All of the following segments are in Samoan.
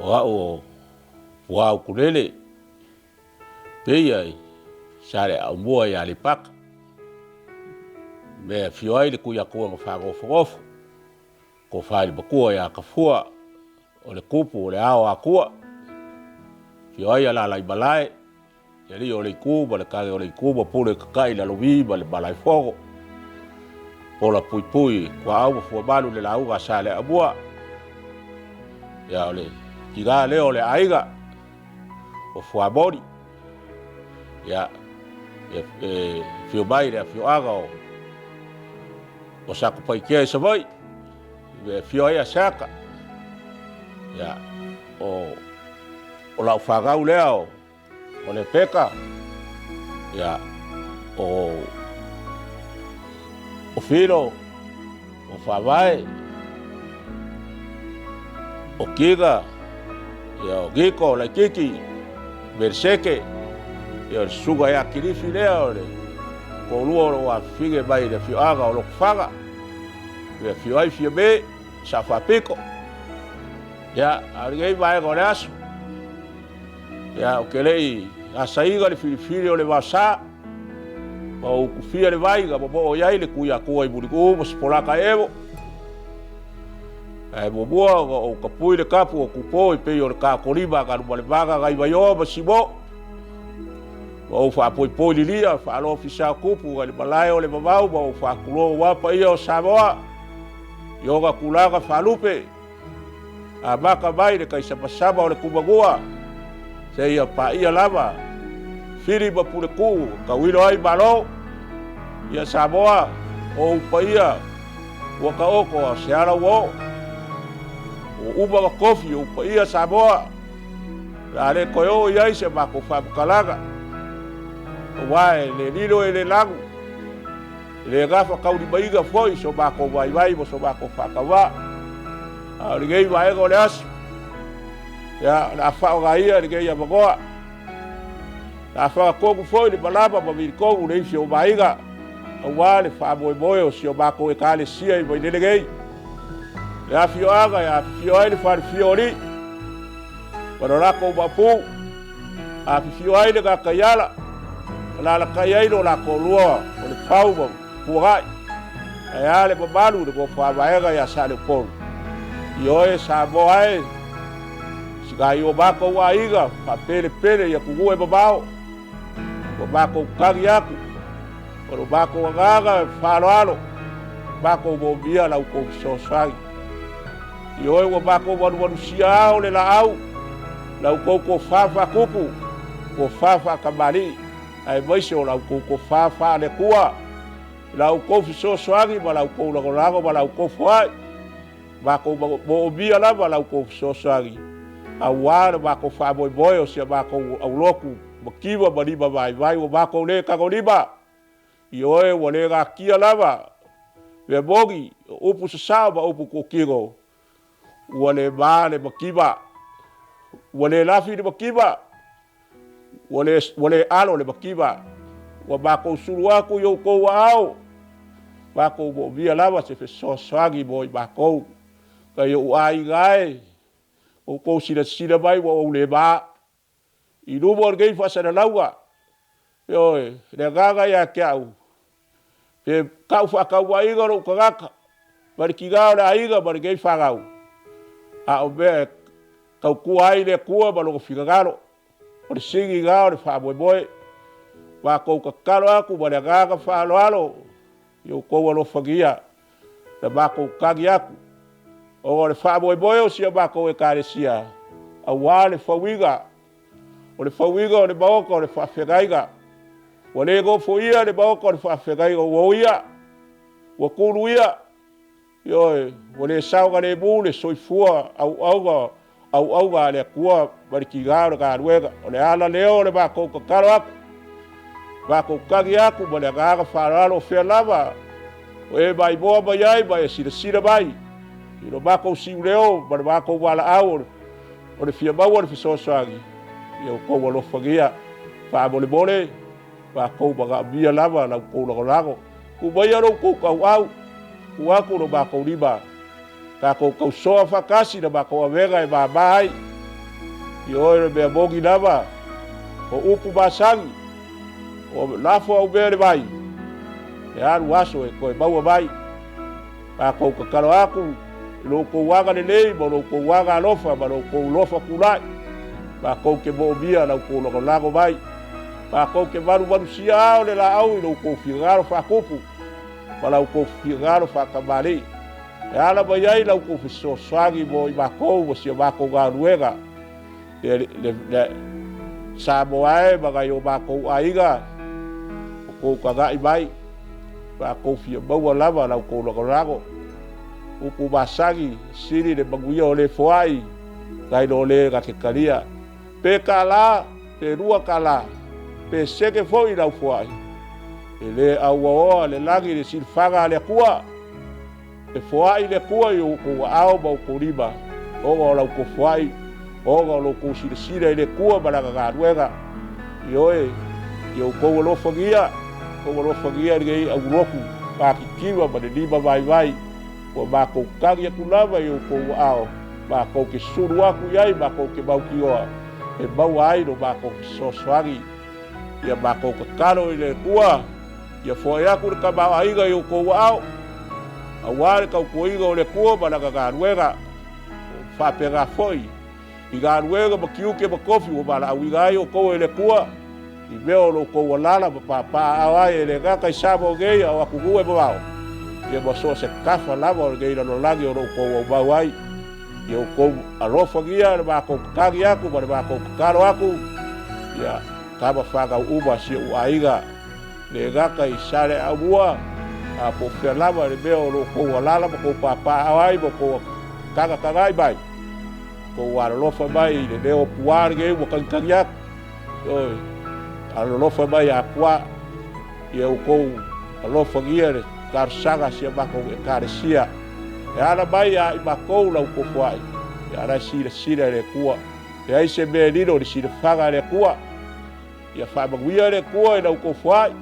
O au o Pua Ukulele, peia i Saleaaumua i Aleipata, mea e afio ai le Tuiatua na faagofogofu, tofa i le matua ia Tafua, o le tupu o le ao o Atua, afio ai Alalaimalae, le alii o le itu ma le tane o le itu ma pule tatai i Lalovi ma le Malaefono, pola puipui tuaau ma fuamalu le lauga a Saleaaumua. Ia o le tina lea o le aiga o Fuamoli. Ia e afio mai le afioaga o Satupaitea i Savaii, e afio ai Asiata. Ia o lau fanau lea o Lepeka, ia, o Filo, o Faavae, o Kika, ia, o Niko, o Laititi, Meliseke, ia, o le susuga ia Kilifi lea, o le toalua o lou afifine mai le afioaga o Lotofaga, e afio ai Fiame, Sao Faapito. Ia, a o lenei vaega o le aso, Ia, ou te le i asaina le filifili o le vaosa, ma ou utufia le vai na momoo i ai le Tuiatua i Mulinuu ma Sipolata e Evo. Ae muamua ona ou tapui le tapu o Tupo e pei o le taotolima a Galumalemana nai Vaioa ma Simo. Ma ou faapoipoi lilia faalofisa o tupu nai le malae o le vavau ma ou faatulou aua paia o Samoa i ona tulaga faalupe. Amata mai le taisamasama o le Tumanua seia paia lava Fili ma Puletuu e tauilo ai Malo. Ia Samoa, o ou paia ua taoto a o se ala ua oo. Ua uma ona tofi ou paia Samoa, o le a le toe oo i ai se matou faamatalaga, aua e le lilo e le lanu, E le gafataulimaina foi so matou vaivai ma so matou faatauvaa. A o lenei vaega o le aso, ia, o le a faaaoga ia lenei avanoa. O le a fagatonu foi le malama ma vilitonu le ifi o Maina, aua le faamoemoe o si o matou Ekalesia i Vailele nei. Le afioaga e afifio ai le falefia o alii ma lo latou maopu, afifio ai le gataiala, Alalatai ai lo la toalua o le Pau ma Puagai, ae a le mamalu i le nofo-a-vaega ia Saleupolu. Ioe Samoa e, si nai o matou aiga faapelepele i atunuu e mamao, ua matou tagi atu, o lo matou agaga e faaaloalo, matou moomia la outou fesoasoani. Ioe ua matou valuvalusia ao le laau, la outou tofa faatupu, tofa faatamalii, aemaise o la outou tofa faale-Atua, i la outou fesoasoani ma la outou lagolago ma la outou foai. Matou moomia lava la outou fesoasoani aua le matou faamoemoe o si a matou aulotu mativa ma lima vaivai ua matou le tagolima. Ioe, ua le natia lava mea moni, o upu sasao ma upu tuutino, ua le ma le mativa, ua le lafi le mativa, ua le, ua le alo le mativa. Ua matou sulu atu i outou aao, matou moomia lava se fesoasoani mo i matou. Nai ou aiga e, outou silasila mai ua ou le ma. I luma o lenei faasalalauga, ioe, le agaga ia te au, pe tau faatauvaina lou tagata ma le tina o le aiga ma lenei fanau, a o mea e tautua ai le Atua ma Lona finagalo, o le sini lena o le faamoemoe. Matou tatalo atu ma le agaga faaaloalo i outou alofagia na matou tagi atu, ona o le faamoemoe o si a matou Ekalesia aua le fauina, o le fauina o le maota o le faafeagaiga. Ua le nofoia le maota o le faafeagaiga, ua oia, ua tuluia, ioe, ua le saogalemu le soifua auauna auauna a le Atua ma le tiga o le galuega. O le ala lea o le matou tatalo atu, matou tagi atu ma le agaga faaaloalo, o fea lava o e maimoa mai ai ma e silasila mai i lo matou siuleo ma le matou valaau o le fia maua le fesoasoani, ia outou alofagia faamolemole matou manaomia lava la outou lagolago. Tuu maia lo outou tauau, tuu atu lo matou lima, tatou tausoa faatasi la matou avega e mama ai. Ioe, o le mea moni lava, o upu masani, o lafo au mea i le vai, e alu aso e toe maua mai. Matou tatalo atu i lo outou agalelei ma lo outou agalofa ma lo outou lofa tulai, matou te moomia la outou lagolago mai. Matou te valuvalusia ao le laau i lo outou finagalo faatupu ma la outou finagalo faatamalii, e ala mai ai la outou fesoasoani mo i matou ma si a matou galuega le Samoa e ma nai o matou aiga. O tou tagai mai, matou fia maua lava la outou lagolago. Upu masani, sili le manuia o le foai nai lo le na te talia. Pe $1, pe $2, pe seke foi lau foai, e le auaoa le lagi i le silafaga a le Atua. E foai le Atua i outou aao ma outou lima, ona o la outou foai, ona o lo outou silasila i le Atua ma Lana galuega. Ioe, ia outou alofagia, outou alofagia lenei aulotu matitiva ma le lima vaivai, ua matou tagi atu lava i outou aao, matou te sulu atu i ai, matou te mautinoa e maua ai lo matou fesoasoani. Ia matou tatalo i le Atua, ia foai atu le tamaoaiga i outou aao, aua le tautuaina o le Atua ma Lana galuega. O faapena foi i galuega ma tiute ma tofi ua valaauina ai outou e le Atua, i mea o lo outou alala ma papaaao ai, e le gata i Samoa nei, a o atunuu e mamao, ia ma so o se tafa lava o lenei lalolagi o lo outou aumau ai. Ia outou alofagia le matou tatagi atu ma le matou tatalo atu, ia tama fanau uma si ou aiga, le gata i Saleaaumua, a po o fea lava le mea o lo outou alala ma outou papaaao ai ma outou tagatagai mai, outou alolofa mai i le leo puā lenei ua tagitagi atu. Ioe, alolofa mai ia Puā, ia outou alofagia le talosaga a si a matou Ekalesia, e ala mai ia i matou la outou foai, ia ala e silasila e le Atua. Leai se mea e lilo i le silafaga a le Atua. Ia faamanuia le Atua i la outou foai,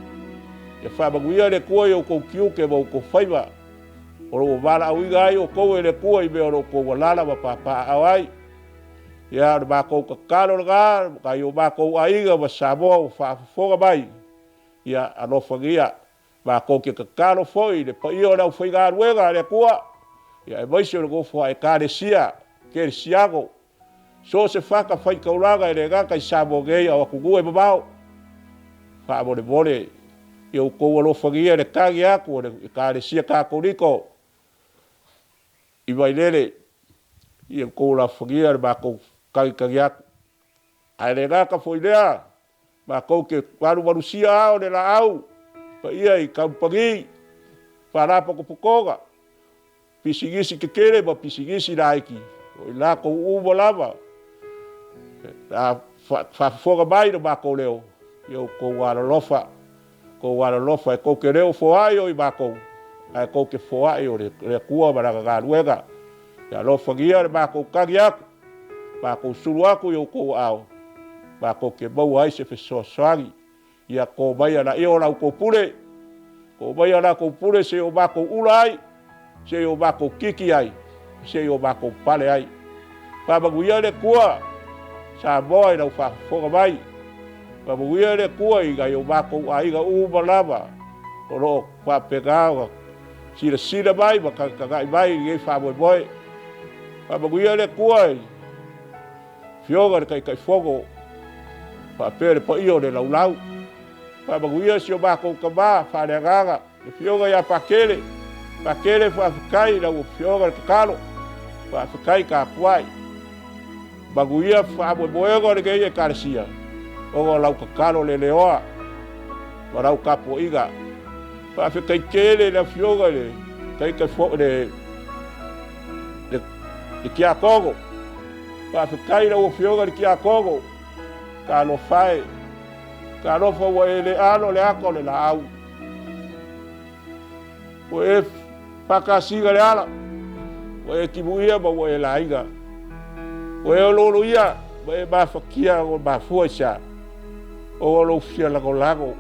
ia faamanuia le Atua i outou tiute ma outou faiva, o lo o valaauina ai outou e le Atua i mea o lo o outou alala ma papaaao ai. Ia, o le matou tatalo lena, nai o matou aiga ma Samoa ua faafofoga mai, ia alofagia. Matou te tatalo foi i le paia o le aufaigaluega a le Atua, ia aemaise o le nofo a Ekalesia Kerisiano, so o se fatafaitaulaga e le gata i Samoa nei a o atunuu e mamao. Faamolemole, ia outou alofagia le tagi atu a le Ekalesia Katoliko i Vailele, ia outou alofagia le matou tagitagi atu. Ae le gata foi i lea, matou te valuvalusia ao o le laau, paia i kamupani, faalapotopotoga, pisinisi tetele ma pisinisi laiti, o i latou uma lava a faafofoga mai lo matou leo, ia outou alolofa, outou alolofa, e tou te le o foai o i matou, ae tou te foai o le Atua ma Lana galuega. Ia alofagia le matou tagi atu, matou sulu atu i outou aao, matou te maua ai se fesoasoani. Ia to mai laia o la outou pule, to mai la outou pule se i o matou ula ai, se i o matou kiki ai, se i o matou pale ai. Faamanuia le Atua Samoa i lau faafofoga mai. Faamanuia le Atua i nai o matou aiga uma lava o lo o faapena ona silasila mai ma tagatagai mai i lenei faamoemoe. Faamanuia le Atua i Afioga i le Taitaifono faapea le paia o le laulau. Faamanuia si o matou tama faaleagaga, le Afioga ia Pakele. Pakele, faafetai i lau Afioga le tatalo, faafetai tapuai. Manuia faamoemoega o lenei Ekalesia ona o lau tatalo leleoa ma lau tapuaiga. Faafetai tele i le Afioga i le Taitaifono, le Tiakono. Faafetai i lau Afioga i le Tiakono, talofa e, talofa ua e le alo le ata o le laau, ua e faatasiga le ala, ua e timuia ma ua e laina, ua e olooloia ma e mafatia ua mafua i se a? Ona o lou fia lagolago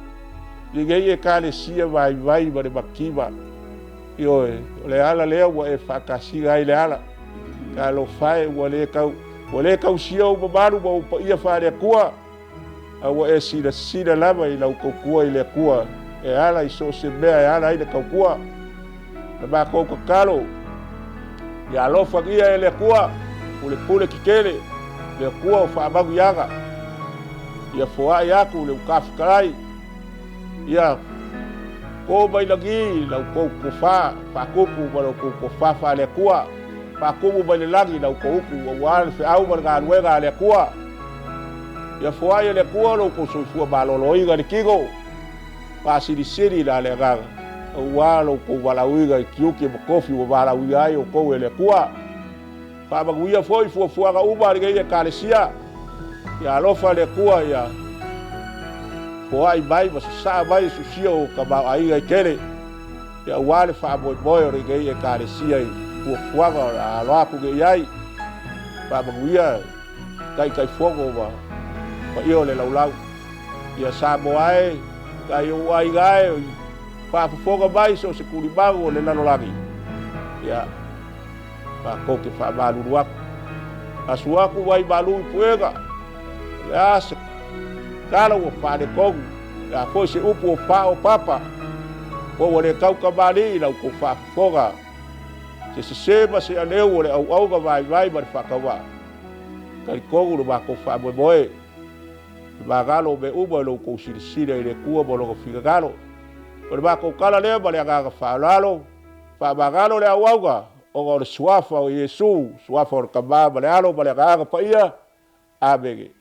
i lenei Ekalesia vaivai ma le mativa. Ioe, o le ala lea ua e faatasiga ai le ala. Talofa e, ua le tau Ua le tausia ou mamalu ma ou paia faale-Atua, a ua e silasila lava i lau tautua i le Atua e ala i so o se mea e ala ai le tautua. Na matou tatalo, ia alofagia e le Atua, pulepule tetele, le Atua o faamanuiaga, ia foai atu le utafetalai, ia to mai lagi la outou tofa faatupu ma la outou tofa faale-Atua, faatumu mai le lagi la outou utu aua le feau ma le galuega a le Atua. Ia foai e le Atua lo outou soifua maloloina i le tino, faasilisili la le agaga, aua lo outou valaauina i tiute ma tofi ua valaauina ai outou e le Atua. Faamanuia foi fuafuaga uma a lenei Ekalesia. Ia alofa le Atua ia foai mai ma sasaa mai le sosia o tamaoaiga e tele, ia aua le faamoemoe o lenei Ekalesia i fuafuaga o le a alo atu nei i ai. Faamanuia Taitaifono ma paia o le laulau. Ia Samoa e, nai ou aiga e, faafofoga mai so o se tulimalu o le lalolagi, ia matou te faamalulu atu. Asu atu mai malu i puega, o le a se tala ua faaletonu, o le a foi se upu ua paopapa, po ua le tautamalii i la outou faafofoga, se sese ma se aleu o le auauna vaivai ma le faatauvaa. Talitonu lo matou faamoemoe, le magalo o mea uma i lo outou silasila i le Atua ma Lona finagalo. O le matou tala lea ma le agaga faaaloalo, faamagalo le auauna ona o le Suafa o Iesu, Suafa o le Tama ma le Alo ma le Agaga Paia. Amene.